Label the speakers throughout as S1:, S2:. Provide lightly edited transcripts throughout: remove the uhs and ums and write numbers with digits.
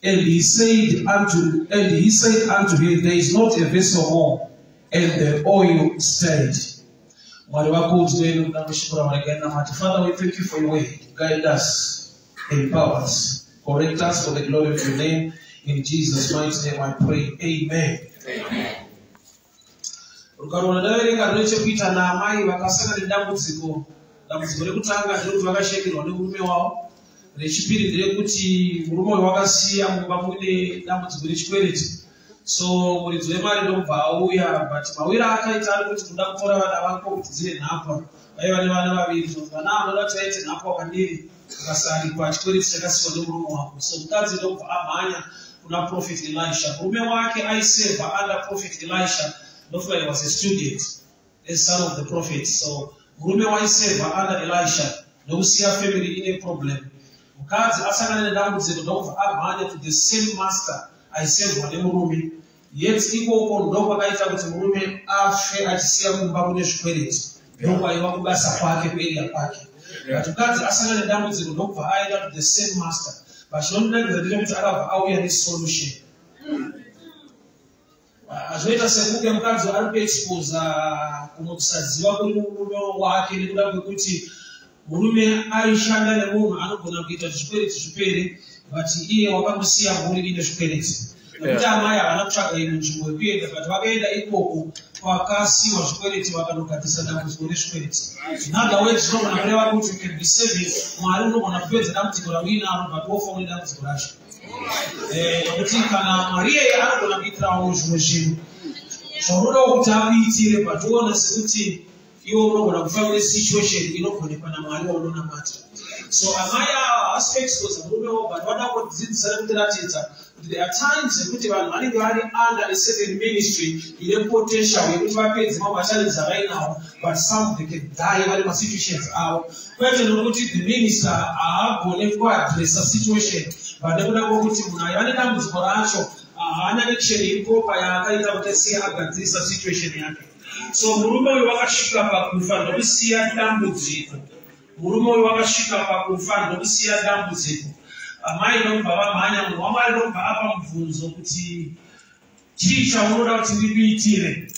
S1: And he said unto her, "There is not a vessel more." And the oil stayed. Mwari vakudzwe nekuda kweshoko ravari namati. Father, we thank you for your word. Guide us, empower us, correct us for the glory of your name. In Jesus' mighty name I pray. Amen. Rugwaro rwandaverenga rune chekuita naamai vakasangana nedambudziko. Dambudziko rekutanga nderekuti vakashaikirwa nemurume wavo. Rechipiri nderekuti murume uyu wakasiya mumba mune dambudziko rechikwereti. So muridzi wemari ndokubva auya, but mawiro akaita ari kuti kuda kutora vana vako kuti dzive nhapwa. Vaiva nevana vaviri, so vana vanoda kuti vaite nhapwa kwandiri ukasaripa chikwereti chakasiyiwa nemurume wako. So mukadzi ndokubva amhanya kuna Prophet Elisha. Murume wake aiseva under Prophet Elisha. Ndofunga he was a student, a son of the prophet. So murume waiseva under Elisha ndokusiya family ine problem. Mukadzi asangana nedambudziko ndokubva amhanya to the same master aisevwa nemurume. Yet ikoko ndokwakaita kuti murume afe achisiya kumba kune zvikwereti. Ndokwaiva kubasa kwake, kuarea kwake. But mukadzi asangana nedambudziko ndokubva aenda to the same master. But chinondinakidza ndechekuti akabva auya nesolution. Zvinoita sekunge mukadzi ari kuexposa kumwe kusaziva kuri murume wake, nekuda kwekuti murume aishanda nemunhu anogona kuita kuti zvikwereti zvipere, but iye wakangosiya mhuri ine zvikwereti, nekuti amai havana kutsvaga imwe nzvimbo yekuenda, but vakaenda ikoko kwakasiyiwa zvikwereti, vakanogadzirisa dambudziko rezvikwereti. In other words, zvinogona kureva kuti you can be serving Mwari, unogona kupedza dambudziko rauinaro, but wofa une dambudziko racho. Nokuti kana Mwari iyeye anogona kuitirawo zvimwe zvinhu zvaunodawo kuti akuitire, but uona sekuti iwe unogona kufa une situation inogonekwa naMwari waunonamata. So amai ava havasi kuexposa murume wavo, but vada kudzidzisa nekutiratidza kuti there are times ekuti vanhu vanenge vari under a certain ministry ine potential yekuti vapedze mamwe machallenges avainawo, but some, they can die vari masituations avo, kwete nokuti the minister haagone kuadressa situation, but nekuda kwokuti munhu aiva nedambudziko racho haana action iri proper yaakaita kuti asiye agadzirisa situation yake. So murume uyu wakasvika pakufa ndokusiya dambudziko. Murume uyu wakasvika pakufa ndokusiya dambudziko. Amai ndokubva vamhanya, munhu waMwari ndokubva apa mubvunzo kuti, "Chii chaunoda kuti ndikuitire?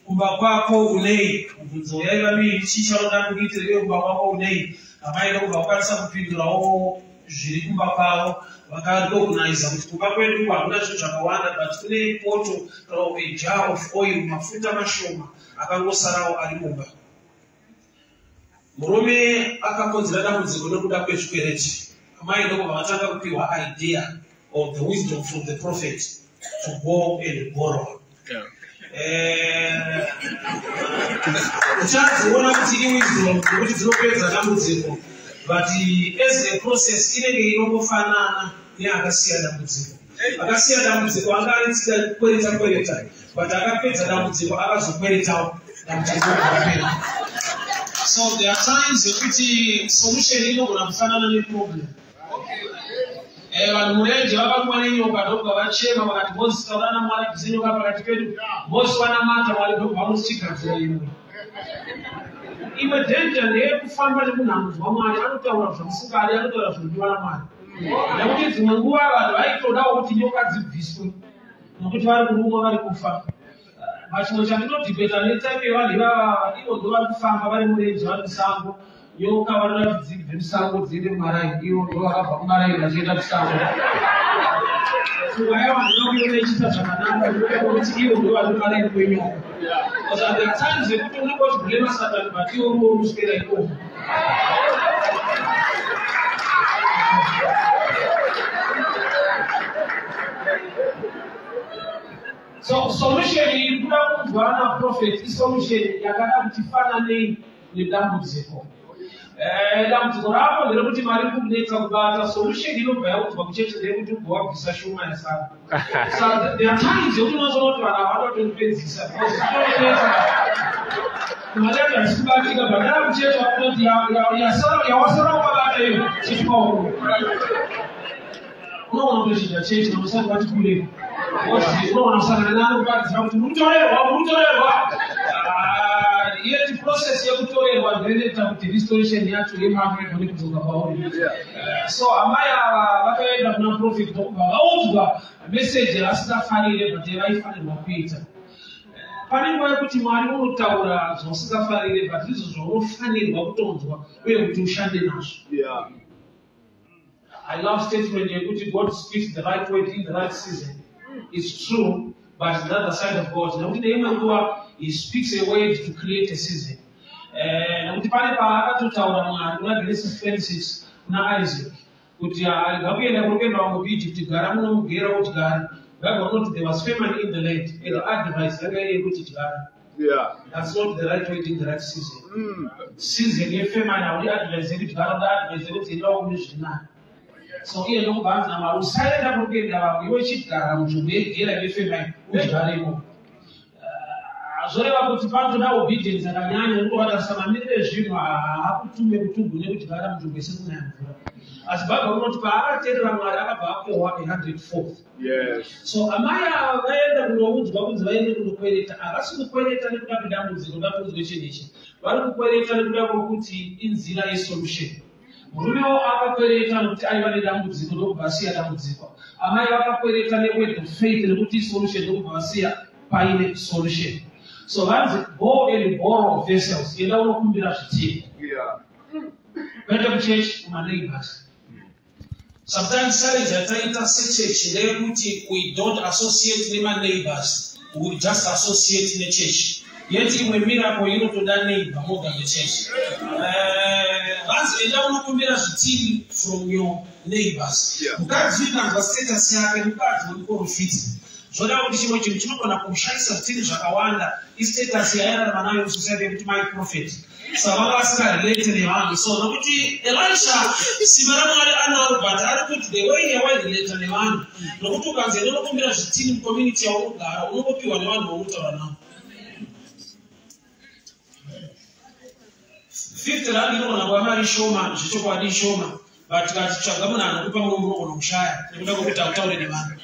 S1: Kumba kwako unei?" Mubvunzo yaiva miviri: chii chaunoda ndikuitire uye kumba kwako unei? Amai ndokubva vakwanisa kupindurawo zviri kumba kwavo. Vakarecogniza kuti kumba kwedu hakuna zvinhu zvakawanda, but kune poto kana a jar of oil, mafuta mashoma akangosarawo ari mumba. Murume akakonzera dambudziko nekuda kwezvikwereti. Amai ndokubva vatanga kupiwa idea of the wisdom from the prophet to go and borrow. Uchadziona kuti iwisdom nekuti dzinopedza dambudziko, but as a process inenge inongofanana neakasiya dambudziko. Akasiya dambudziko anga ari tsika kwereta kwereta, but akapedza dambudziko akazokweretawo, dambudziko rakapera. So there are times yekuti solution inogona kufanana neproblem. Vanhu murenje vakarumwa nenyoka, ndokubva vachema vakati, "Mozisi, taura naMwari abvise nyoka pakati pedu." Mozisi wanamata, Mwari ndokubva vamuti, "Chigadzira imwe." Imwe danger ndeyekufamba nemunhu anonzwa Mwari, anotaura zvamusingadi, anotaura zvinodiwa naMwari, nekuti dzimwe nguva vanhu vaitodawo kuti nyoka dzibviswe nokuti vari kurumwa, vari kufa. Pachimwe chandinodhibheta netype yevanhu ivava, ivo ndo vari kufamba vari murenje, vari musango, nyoka vanoda kuti dzibve musango dziende mumaraini, ivo ndo vakabva kumaraini vachienda musango. Pfungwa yavo handina kuiona ichiita zvakanaka nekuda kwekuti ivo ndo vari mumaraini kwenyoka. Saka there are times yekuti unenge uchiblema Satani, but iwo uri uri kuswera ikoko. So solution iri kuda kunzwa naprophet isolution yakada kuti fananei nedambudziko. Dambudziko rako nderekuti mari kunetsa kubata. Solution inobva yaudzwa kuchechi ndeyekuti ubva wabvisa shoma yasara. So there are times yekuti unozoona kuti vanhu havada kutondipedzisa because zvinonetsa, mari yacho haisi kubatika, but dara kuchechi vakutoti yasara, yawasara ukabata iyo chichipauro, unogona kutochinja chechi namusati vati kure, unogona kusangana nani kuparidzira kuti murutorerwa, murutorerwa. Yet process yekutorerwa ndoinoita kuti restoration yacho yemamwe igone kudzoka kwauri. So amai ava vakaenda kuna prophet, ndokubva vaudzwa meseji yavasingafarire, but yavaifanirwa kuita. Pane nguva yekuti Mwari unotaura zvausingafarire, but ndizvo zvaunofanirwa kutonzwa uye kuti ushande nazvo. I love statement yekuti God speaks the right word in the right season. It's true, but it's the other side of God. Nekuti neimwe nguva he speaks a word to create a season. Nekuti pane paakatotaura Mwari kuna Genesis 26 kuna Isaac kuti arega kuenda kuri kuenda vamwe kuEgypt, gara muno muGera udyare. Bible rinoti there was famine in the land, and the advice yanga iri yekuti dyara. That's not the right word in the right season. Season yefamine haudi advice yekuti dyara, uda advice yekuti endawo kune zviri nani. So iye ndokubva anzi naMwari, usaenda kuri kuenda vamwe, iwe chigara munzvimbo yeGera yefamine, udyaremo. Zvoreva kuti panotoda obedience yakanyanya, nekuti ukatarisa mamiriro ezvinhu haakutume kuti ugone kudyara munzvimbo isiri kunaya mvura. Asi Bhaibheri rinoti paakateerera Mwari, akabva akohwa a hundredfold. So amai ava vaenda kunoudzwa kunzi vaende kundokwereta. Havasi kukwereta nekuda kwedambudziko, ndakuudzwe chinhu ichi. Vari kukwereta nekuda kwokuti inzira yesolution. Murumewo akakwereta nekuti aiva nedambudziko, ndokubva asiya dambudziko. Amai vakakwereta neword of faith nekuti isolution, ndokubva vasiya paine solution. So vanzi, "Go and borrow vessels," enda unokumbira zvitini. Kwete kuchechi, kumaneighbors. Sometimes challenge yataita sechechi ndeyekuti we don't associate nemaneighbors, we just associate nechechi. Yet imwe miracle inotoda neighbor more than the church. Vanzi enda unokumbira zvitini from your neighbors. Mukadzi ukanzwa status yake, mukadzi wemuprofita. Zvoda kuti chimwe chinhu chinogona kushayisa zvitini zvakawanda istatus yairarama nayo musociety yekuti mai prophet. Saka vanga vasingarelate nevanhu. So nokuti Elisha simba raMwari anaro, but ari kuti the way yawairelata nevanhu, nokuti ukanzi enda unokumbira zvitini mucommunity yaunogara, unongopiwa nevanhu vaunotaura navo. R50 inogona kuva mari shoma, zvechokwadi shoma, but tikachitsvaga munhu anokupa muno, munogona kushaya nekuda kwekuti hautaure nevanhu.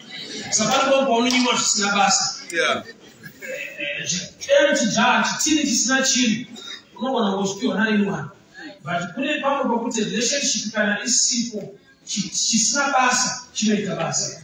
S1: Saka pane pamwe paunonyimwa zvisina basa. Empty jar, chitini chisina chinhu, unogona kungochipiwa naanyone. But kune pamwe pokuti relationship kana isipo, chisina basa chinoita basa.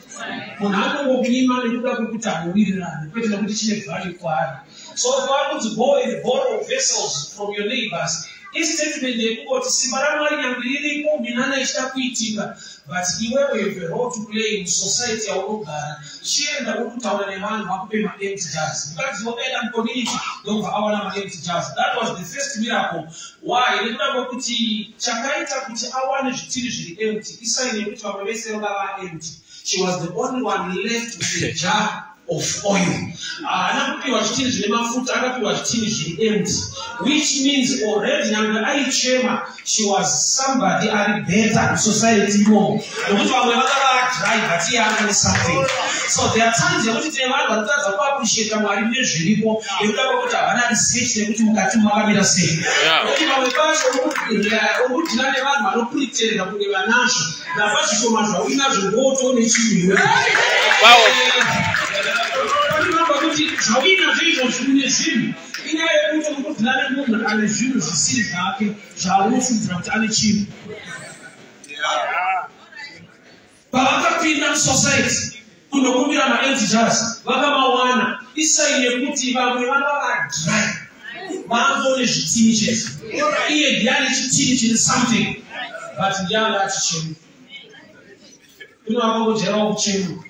S1: Munhu anongokunyima nekuda kwekuti hamuwirirani, kwete nekuti chine value kwaari. So pavari kunzi, "Go and borrow vessels from your neighbors," istatement yekungoti simba raMwari nyange riripo, minana ichida kuitika, but iwewe have a role to play musociety yaunogara. Chienda uri kutaura nevanhu vakupe maempty jars. Mukadzi wakaenda mucommunity, ndobva awana maempty jars. That was the first miracle. Why? Nekuda kwekuti chakaita kuti awane zvitini zviri empty isign yekuti vamwe vese vanga vaempty. She was the only one left with a jar of oil. Haana kupiwa zvitini zvine mafuta, akapiwa zvitini zviri empty, which means already nyange aichema, she was somebody ari better musociety imomo, nekuti vamwe vanga vadry, but iye anga nesomething. So there are times yekuti tine vanhu vanotadza kuappreciata Mwari nezviripo nekuda kwekuti havana research nekuti mukati makamira sei. Nekuti vamwe pacho uri kudhila nevanhu vanopretenda kunge vanazvo, napa zvishoma zvauinazvo ndotoone chinhu kuti zvauinazvo izvo zvine zvinhu. Inyaya yekuti uri kudhila nemunhu ane zvinhu zvisiri zvake zvaaunofungidzira kuti ane chinhu. Pavakapinda musociety kundokumbira maempty jars, vakamawana. Isign yekuti vamwe vanga vadry, vangone zvitini chete. Iye ndiane chitini chine something, but ndianga achichema. Kune vakangojerawo kuchema,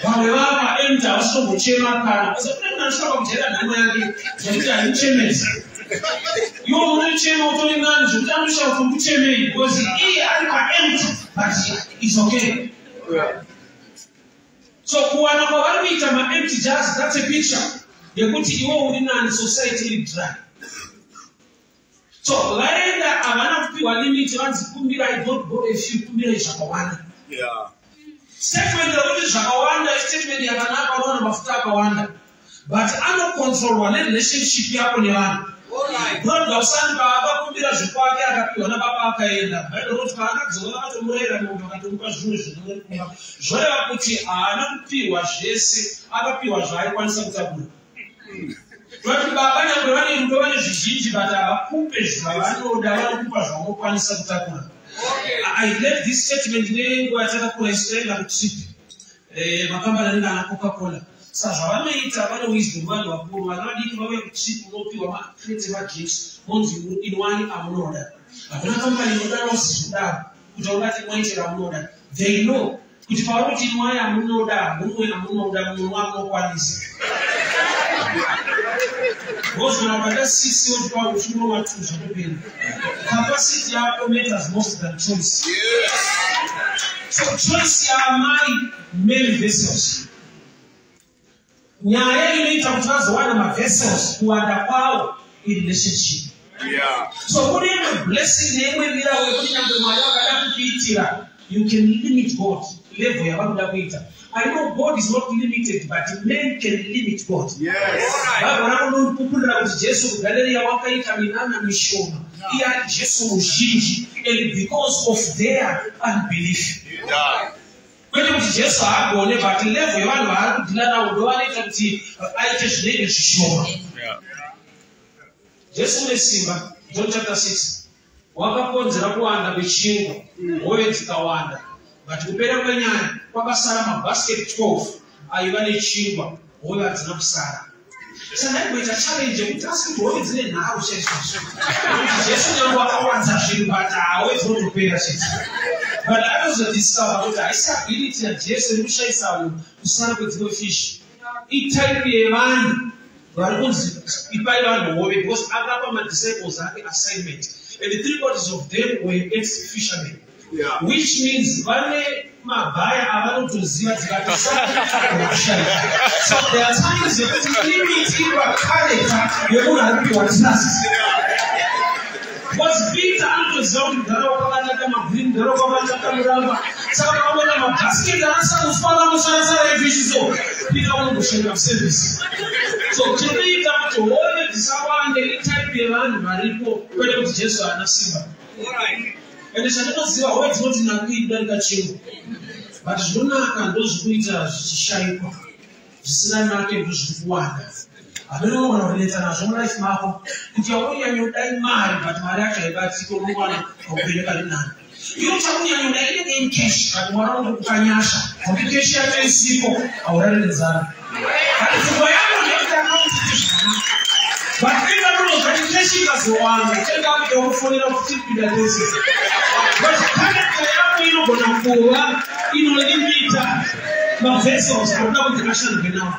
S1: vamwe vavaempty, havasitombochema kana. Kune munhu anosvika pakujaira nhamo yake zvekuti haimuchemesi. Iwo unochema utori nani zvekuti anosvika kuti ukuchemei, because iye ari paempty, but is okay. So kuwana kwavari kuita maempty jars, that's a picture yekuti iwe uri nani, society iri dry. So vaenda, havana kupiwa limit. Vanzi kumbirai, don't go a few, kumbirai zvakawanda. Statement yekuti zvakawanda istatement yakanaka. Unoona mafuta akawanda, but anocontrolwa nerelationship yako nevanhu. Prodigal son paakakumbira zvekwake, akapiwa nababa, akaenda. Bhaibheri rinoti paakadzoka, akatomurayira mombe, akatomupa zvimwe zvinhu. Zvoreva kuti haana kupiwa zvese, akapiwa zvaaikwanisa kutakura. Vati baba nyangwe vane rudo, vane zvizhinji, but havakupe zvavanoda, vanokupa zvaunokwanisa kutakura. I led this statement nenguva yatakakura isu. Taenda kutrip, makambani anenge ana Coca Cola. Saka zvavanoita, vane wisdom vanhu vakuru. Vana vadiki vauya kutrip, unopiwa macrate emadrinks, monzi inwai amunoda. Hakuna kambani inoda loss zvekudaro kuti ungati mwaitira amunoda. They know kuti pauri kuti inwai amunoda, mumwe amunoda, mumwe amunokwanisa. Wozona ukada sisi, wotipa uchinwa two, zvatopera. Capacity yako matters most than choice. So choice yaamai, many vessels. Nyaya inoita kuti vazowana mavessels kuwanda kwawo irelationship. So kune imwe blessing neimwe mirawo yekuti nyangwe Mwari vakada kukuitira, you can limit God level yavanoda kuita. I know God is not limited, but men can limit God. Bhaibheri rako rinopupurira kuti Jesu kuGalileya wakaita minana mishoma, iye ari Jesu muzhinji, and because of their unbelief. Kwete kuti Jesu haagone, but level yevanhu vaari kudeala navo ndo vanoita kuti aite zvinenge zvishoma. Jesu une simba. John chapter 6, wakakonzera kuwanda kwechingwa, hove dzikawanda, but kupera kwenyaya kwakasara mabasket 12 aiva nechingwa, hove hadzina kusara. Saka ndaimboita challenge yekuti asi kuti hove dzine nharo chaizvozvo, kuti Jesu nyange wakawanza zvinhu, but hove dzinotopera chete. But akazodiscover kuti haisi ability yaJesu iri kushayisa vanhu kusara kwedzimwe fish, itype yevanhu vari kunzi ipai vanhu hove, because akapa madisciples ake assignment and three quarters of them were ex fishermen, which means vane mabhaya avanotoziva dzikatisakushaika. So there are times yekuti limit iri pacharacter yemunhu ari kupiwa trust, because Peter anotoziva kuti mudhara wakanaka magreen, mudhara wakanaka muramba. Saka pakaona mabhasiketi anasakufara musarasara efishi, so Peter unongoshaika muservice. So chinoita kuti hove dzisawande itype yevanhu varipo, kwete kuti Jesu haana simba. Ende chandinoziva, hove dzinoti nakei kudarika chingwa, but zvinonaka ndozvikuita zvichishaikwa, zvisina nake ndozviri kuwanda. Hamene unogona kunetsa nazvo mulife mako kuti yaunonyanyodai mari, but mari yacho haibatiki. Unowana kaupenyu kari nani. Iyo chaunyanyoda inenge iri cash, but Mwari unokupa nyasha nokuti cash yacho isipo, haurari nenzara. But pfungwa yako ndeyekuti akaunti zvakanaka, but inga munozvati cash ikazowanda, tenga kuda kufonera kuti tipinda tese. But character yako inogona kuva inolimita mavessels anoda kuti ashandwe nawo.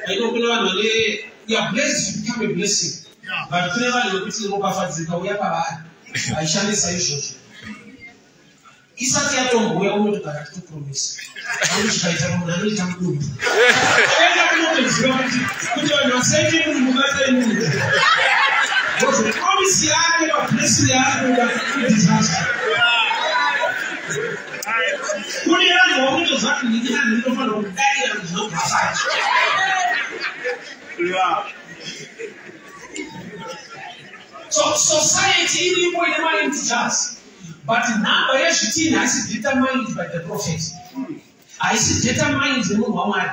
S1: I know kune vanhu vane, you are blessed to become a blessing, but kune vanhu vekuti ropafadzo ikauya pavari, haishandisa izvozvo. Isati yatombouya, unotogara titopromisa kuti chikaita munhu anoita mudumbu. Enda kunotoziva kuti vanhu vasaite munhu mubatai munhu, because promise yake pablessing yaari kuda idisaster. Kune vanhu vakutoziva kuti ndini vanhu ndinofanira kudarira kuti zvinobva. So society iripo ine maempty jars, but nhamba yezvitinha haisi determined by the prophet, haisi determined nemunhu waMwari,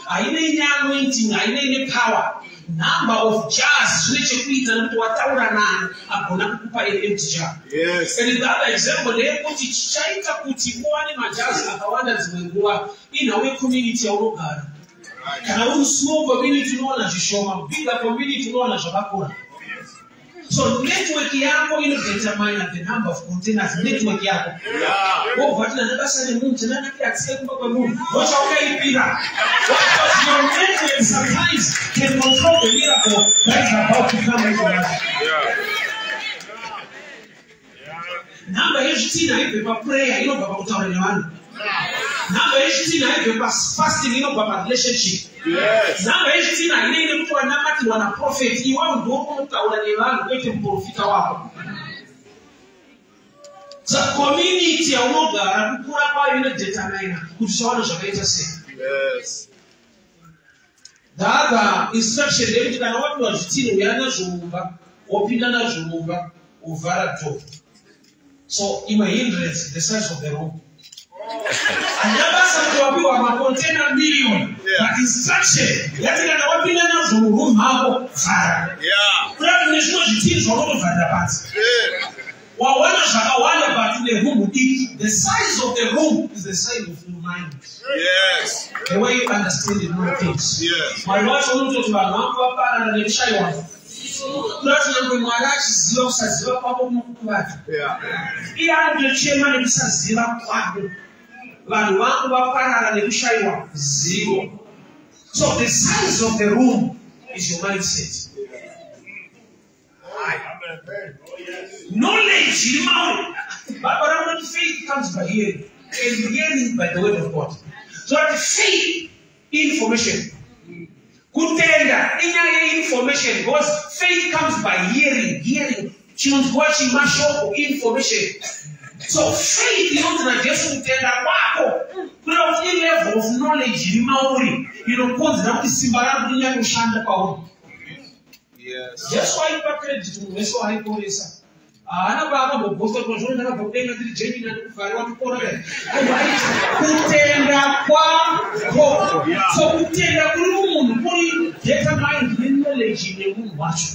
S1: hainei neanointing, hainei nepower. Number of jars zvine chekuita nekuti wataura nani agona kukupa an empty jar. And the other example ndeyekuti chichaita kuti uwane majars akawanda dzimwe nguva inhau yecommunity yaunogara. Kana uri small community, unowana zvishoma; bigger community, unowana zvakakura. So network yako inodetermine the number of containers. Network yako, wobva ti nandabasa nemunhu, chananakira tsike kumba kwemunhu, ndochaukaipira. Because your network sometimes can control the miracle that is about to come into your life. Nhamba yezvitina haibve paprayer, inobva pakutaura nevanhu. Nhamba yezvitina haibve pafasting, inobva parelationship. Nhamba yezvitina hainei nekuti wanamatirwa naprofeti. Iwewo ndiwo unotaura nevanhu, kwete muprofita wako. Saka community yaunogara, kukura kwayo inodetermina kuti uchawana zvakaita sei. The other instruction ndeyekuti kana wapiwa zvitini, uya nazvo mumba, wopinda nazvo mumba, wovhara door. So imwe hindrance, the size of the room. Handina basa kuti wapiwa makontena million, but instruction yati kana wapinda nazvo muroom mako, vhara. Kuda kune zvimwe zvitini zvaunotovharira panze. Wawana zvakawanda, but une room diki. The size of the room is the size of your mind. The way you understand it, know things. Mwari wacho unototi vanhu vangu vaparara nekushayiwa. Kuda kuti nyangwe Mwari achiziva kusaziva kwako kunokukuvadza, iye anotochema nekusaziva kwako. Vanhu vangu vaparara nekushayiwa zivo. So the size of the room is your mindset. Knowledge iri mauri. Baba ramunoti faith comes by hearing, and hearing by the word of God. So that faith, information. Kutenda inyaya yeinformation, because faith comes by hearing. Hearing chinonzwa chimashoko, information. So faith inonzi naJesu kutenda kwako, kureva kuti ilevel of knowledge iri mauri inokonzera kuti simba rako rinyanye kushanda pauri. Jesu aipa credit munhu wese waaiporesa. Haana paakambobhosta kuti zvino ndakabva kudenga, ndiri genuine, andikuvhari watipora. Kutenda kwako. So kutenda kuri mumunhu kuri determined neknowledge nemunhu wacho.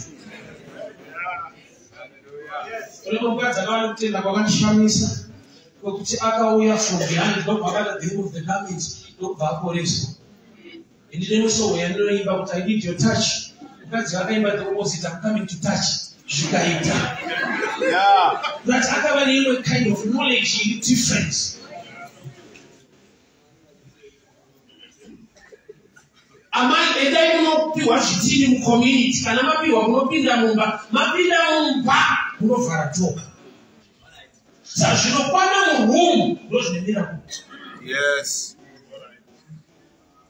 S1: Kune mukadzi akava nekutenda kwakandishamisa, kwekuti akauya from behind, ndobva akata the hem of the garment, ndokubva aporeswa. Ndine musongo yandinoimba kuti "I need your touch". Mukadzi akaimba the opposite, "I'm coming to touch", zvikaita. But akava neimwe kind of knowledge iri different. Amai, endai munopiwa zvitini mucommunity. Kana mapiwa, munopinda mumba. Mapinda mumba, munovhara door. Saka zvinokwana muroom ndo zvinomira kuti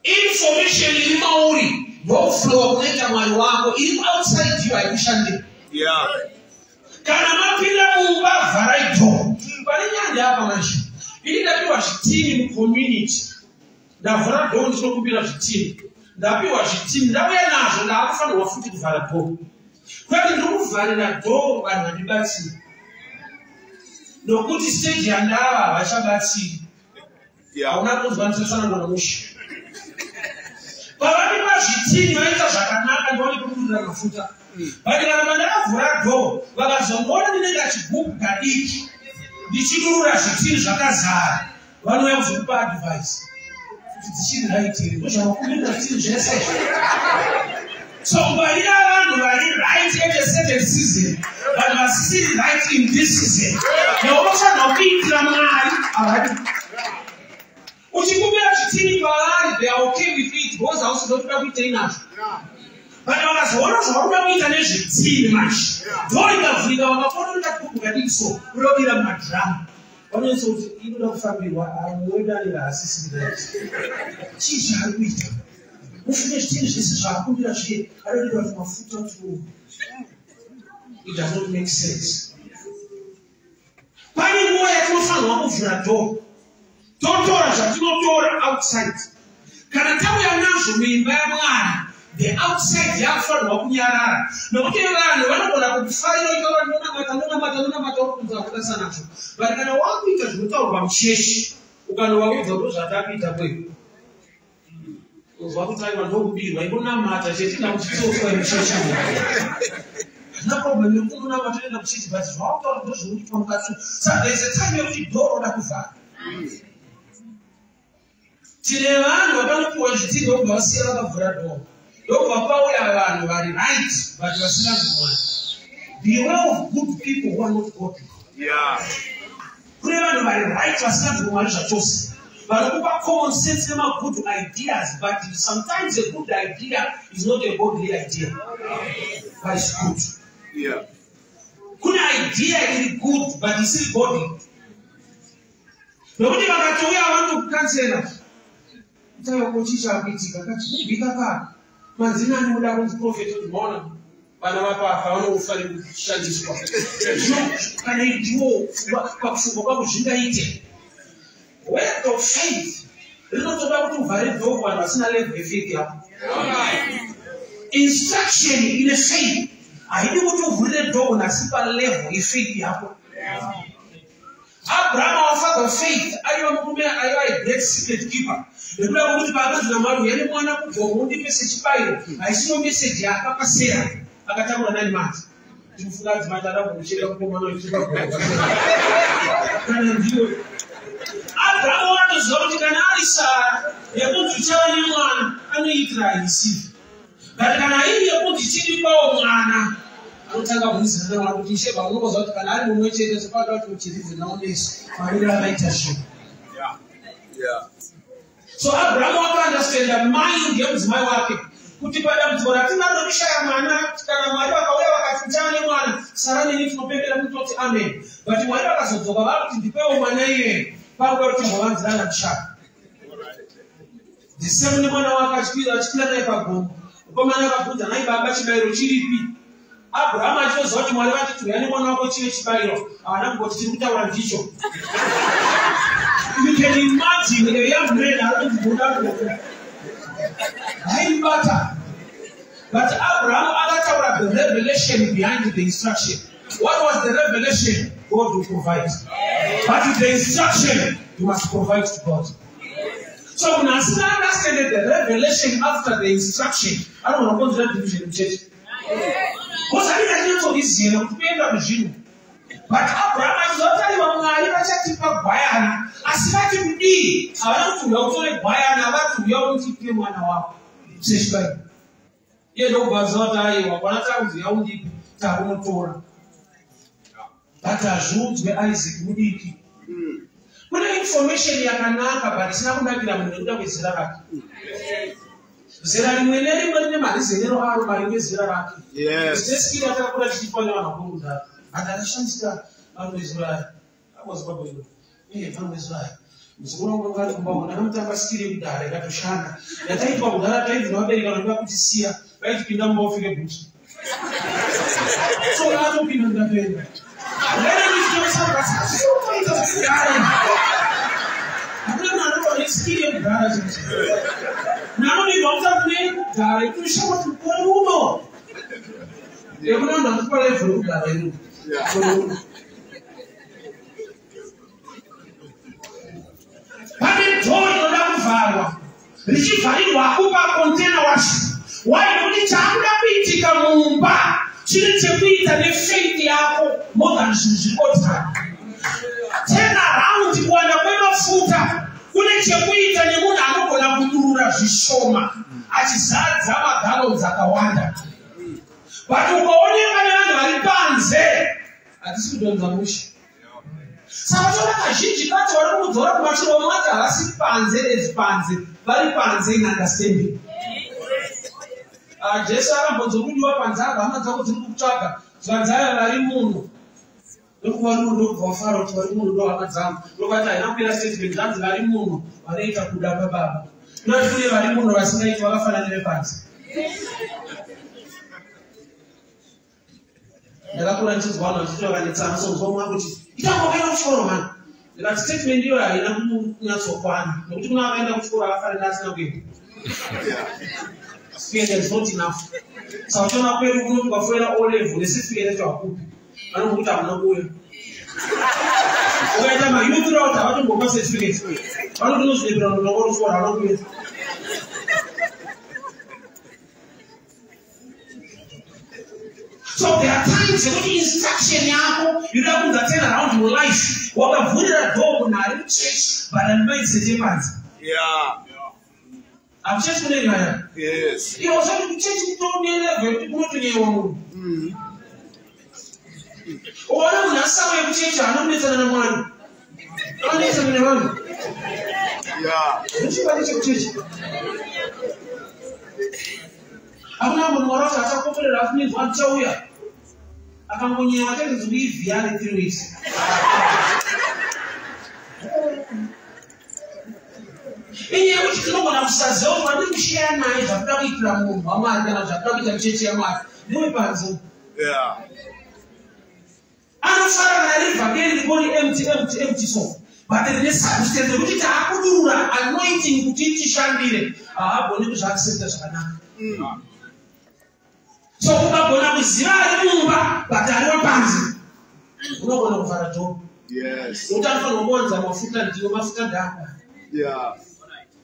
S1: information iri mauri ndoflowa kunoita Mwari wako. Iri outside you haikushandiri. Kana mapinda mumba, vharai door. Pane nyaya apa manje. Ini ndapiwa zvitini mucommunity, ndavhura door, ndichinokumbira zvitini. Ndapiwa zvitini, ndauya nazvo, ndaakufanirwa futi kuvhara door. Kwete ndiri kuvharira door vanhu vandibatsiri, nokuti stage yandava havachabatsiri. Hauna kunzwa ndisatsanangura mushe. Pavanipa zvitini vaita zvakanaka, ndiwane kudurira mafuta. But kana mandakavhura door, vakazongoona ndinenge achigubhu kadiki ndichidurura zvitini zvakazara, vanouya kuzokupa advice kuti dzichiri right here ndozvavakumbirira zvitini zvese. So ngwarira vanhu vari right at a certain season, but vasisiri right in this season. Neunofanirwa kuitira Mwari havadi. Uchikumbira zvitini kwavari, they are okay with it, because hausizotoda kuitei nazvo. But vakazoona zvauri kuita nezvitini manje, door ikavhurika, vakapona ndakubhuka kadiki, so unobira mumadhiramu, vanonyatsa kuti inoda kufambirwa. Wedu anenge haasisiri right. Chii chaari kuita? Mufunge zvitini zvese zvaakumbira zviye, anodira kuti mafuta kuti it does not make sense. Pane nguva yatinofanirwa kuvhura door, totora zvatinotora outside. Kana tauya nazvo muimba yaMwari, the outside yakufanirwa kunyarara, nokuti vanhu vanogona kukufarira utaura, "Ndinonamata, ndonamata, ndonamata," uri kunza kudasa nazvo. But kana wakuita zvinotaurwa muchechi, ukanovaudza kuti zvatakuita kwedu, uzwa kuti aiwa, ndokubirwa. Ingonamata chete, enda kuchitsotswa muchechi. Hazvina problem yekuti unonamata, enda kuchechi, but zvawakutaura ndozvinoitwa mukati. Saka there is a time yekuti door roda kuvhara. Tine vanhu vakanopiwa zvitini, ndokubva vasiya vakavhura door, ndokubva pauya vanhu vari right but vasina Mwari. Beware of good people who are not godly. Kune vanhu vari right vasina Mwari zvachose, vanokupa common sense nemagood ideas, but sometimes a good idea is not a godly idea, but it's good. Kune idea iri good but isiri godly, nokuti vakatouya vanokukansela taiwa chii chakuitika kati kubika ka manzina anoda kunzi prophet. Kuti maona vana vapafa vanofa nekushandiswa. Zvino kana ndiwo pakufunga kwako zvingaite. Word of faith rinotoda kuti uvhare door kuvanhu vasina level yefaith yako. Instruction ine faith haidi kuti uvhurire door nasi palevel yefaith yako. Abraham, our father of faith, aiva murume aiva a great secret keeper, nekuda kwekuti paakanzi naMwari, "Uya nemwana kugomo undipe sechibayiro," haisino meseji yaakapa Sera, akataura 9 months. Tinofunga adzimai adakucheka mukomana wechipagomo kana ndiwe. Abrahamu wakatoziva kuti kana ari Sara yekunzi uchava nemwana, anoitira receive, but kana iri yekunzi chiripawo mwana, anotanga kuizana namwari kuti, "Ishe, pamunokoziva kuti kana ari mumwe chete, sopada kuti muchiridze nawo nesu mamiriro akaita zvinhu." So Abrahamu wakaunderstanda mind yemudzimai wake kuti padambudziko ratinaro rekushaya mwana, kana Mwari vakauya vakati muchava nemwana, Sara neni tinopembera kutoti amen. But Mwari vakazodzoka vakuti ndipewo mwana iyeye, pakuda kuti timbovanzirana mushaka. The same nemwana wake achikwira naye pagomo. Mukomana akabvunza, "Nai baba, chibayiro chiripi?" Abrahamu achitoziva kuti Mwari vati, "Uya nemwana wako chive chibayiro." Haana kungoti tiri kutaura ndicho. You can imagine a young man ari kunzi buda gomo, haibata. But Abraham akataura the revelation behind the instruction. What was the revelation? God will provide, but the instruction, you must provide to God. So munhu asina understand the revelation after the instruction anogona kukonzera division muchechi, because anenge achinyatsoriziyena kuti kuenda kuzvinhu. But Abraham achizotariwa, Mwari vachatipa gwayana, asi vati kudii? Havana kuti uya utore gwayana, vati uya undipe mwana wako sechibayiro. Iye ndokubva aziva kuti aiwa, kwana takunzi yaundipe, takunotora. But hazviudzwe Isaac mudiki. Kune information yakanaka but isina kunakira munhu nekuda kwezera rake. Zera rimwe nerimwe rine marizenero aro maringe zera rake. Tine skill yatakakura tichipiwa nevanhu vakuru kudhara, but akashandisira vanhu vezuva aya akozimbabwe. Vanhu vezuva aya, muzukuru wangu anga ari kumba uko, ndakamutamba skill yekudhara ikatoshanda yataitwa kudhara. Tainzi nevabereki vanhu vakutisiya, vaitipinda mumba ufike bhutsu. So atopinda, ndikatoenda ndaitoita zvekudhara. Hakuna munhu anotaura neskill yekudhara. Chinhu munhu anonirwa mutambo nekudhara itoshama kuti mukore uno yekuna munhu anotipa level yekudhara ino. Pane door inoda kuvharwa, richivharirwa kupa container wacho. Why? Nekuti chaakuda kuitika mumba chine chekuita nefaith yako more than zvinhu zviri ordinary. Turn around, kuwanda kwemafuta kune chekuita nemunhu anogona kudurura zvishoma achizadza magallons akawanda. But ukaoneka nevanhu vari panze, hatisi kudhonza mushe. Saka toona kazhinji kacho vari kumudzora kumashure, vamwe vacho havasi panze as panze, vari panze in understanding. Ah, Jesu akambonzobudiwa panze apa, "Hama dzako dziri kukutsvaga." Zvanzi aya vari muno, ndokuva muno, ndokubva wafara kuti vari muno ndo hama dzangu. Ndokati haina kupera statement, zvanzi vari muno vanoita kuda kwababa. Ndinoti kune vari muno vasingaiti vakafanana nevepanze. Ndakakura ndichinzwa vanhu vachiti vakanetsana, so muzwa mumwe kuti, "Itanga wakaenda kuchikoro mani." Ndikati statement iyoyo haina kunyatsokwana, nekuti kuna vakaenda kuchikoro akafanira asina kuenda. Kuenda is not enough. Saka uchiona kwedu kunoti ukafoira O level necertificate yacho hakupi, vanokuti hamuna kuuya. Ukaita mayouth route, havatombopa certificate, vanoti unozvinepera munhu kuchikoro hauna kuuya. So there are times yekuti instruction yako inoda kunza turn around your life, wakavhurira door munhu ari muchechi but ane mindset yepanze. Hakuchechi kune nyaya. Iwo zvati kuchechi kutone level yekuti kunotonyewa munhu. Ukaona munhu asauye kuchechi, haana kunetsana namwari, anonetsana nevanhu. Ndochibate chekuchechi, hakuna munhu mwari wacho achakomborera afuminzwa ndichauya. Akangonyewa chaizvozvo kuivhiyane 3 weeks. Inyaya yekuti tinogona kusaziva kuti wandiri kushiya naye zvakuda kuitira munhu wamwari kana zvakuda kuita muchechi yamwari ndewepanze. Anofara kana riri vhangeri rikori empty, empty, empty. So but rine substance yekuti taakudurura anointing kuti tishandire, haagoni kuzviaccepta zvakanaka. So ukagona kuziva ari mumba but ari wapanze, unogona kuvhara door.
S2: Yes.
S1: Nokuti anofanirwa kuwanza mafuta, ndiwo mafuta dhaka.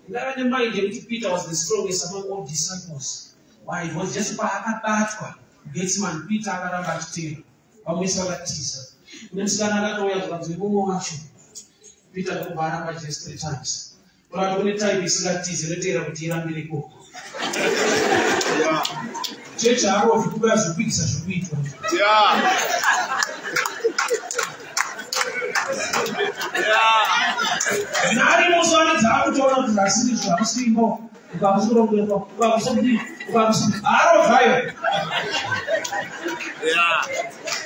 S1: Ndaiva nemind yekuti Peter was the strongest among all disciples. Why? It was just paakabatwa Gethsemane, Peter akaramba achitera, vamwe vese vakatiza. Kune musikana akatouya zvikanzi mumwe wacho, Peter ndokubva aramba Jesu three times. Kurati kune type isingatize, inoteera kuti irambire ikoko. Chechi harovi kuba zvekuitisa zvekuitwa. Nhari musane dzaakutoona kuti zvasiri zvamusingo, ukakusurongekwa, ukakusudii, ukakusudi harovhayo.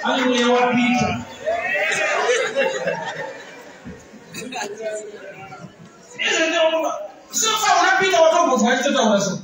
S1: Ane mweya waPeter. Izvo ndinoona. Sekufa una Peter watombonzwa achitotaura so.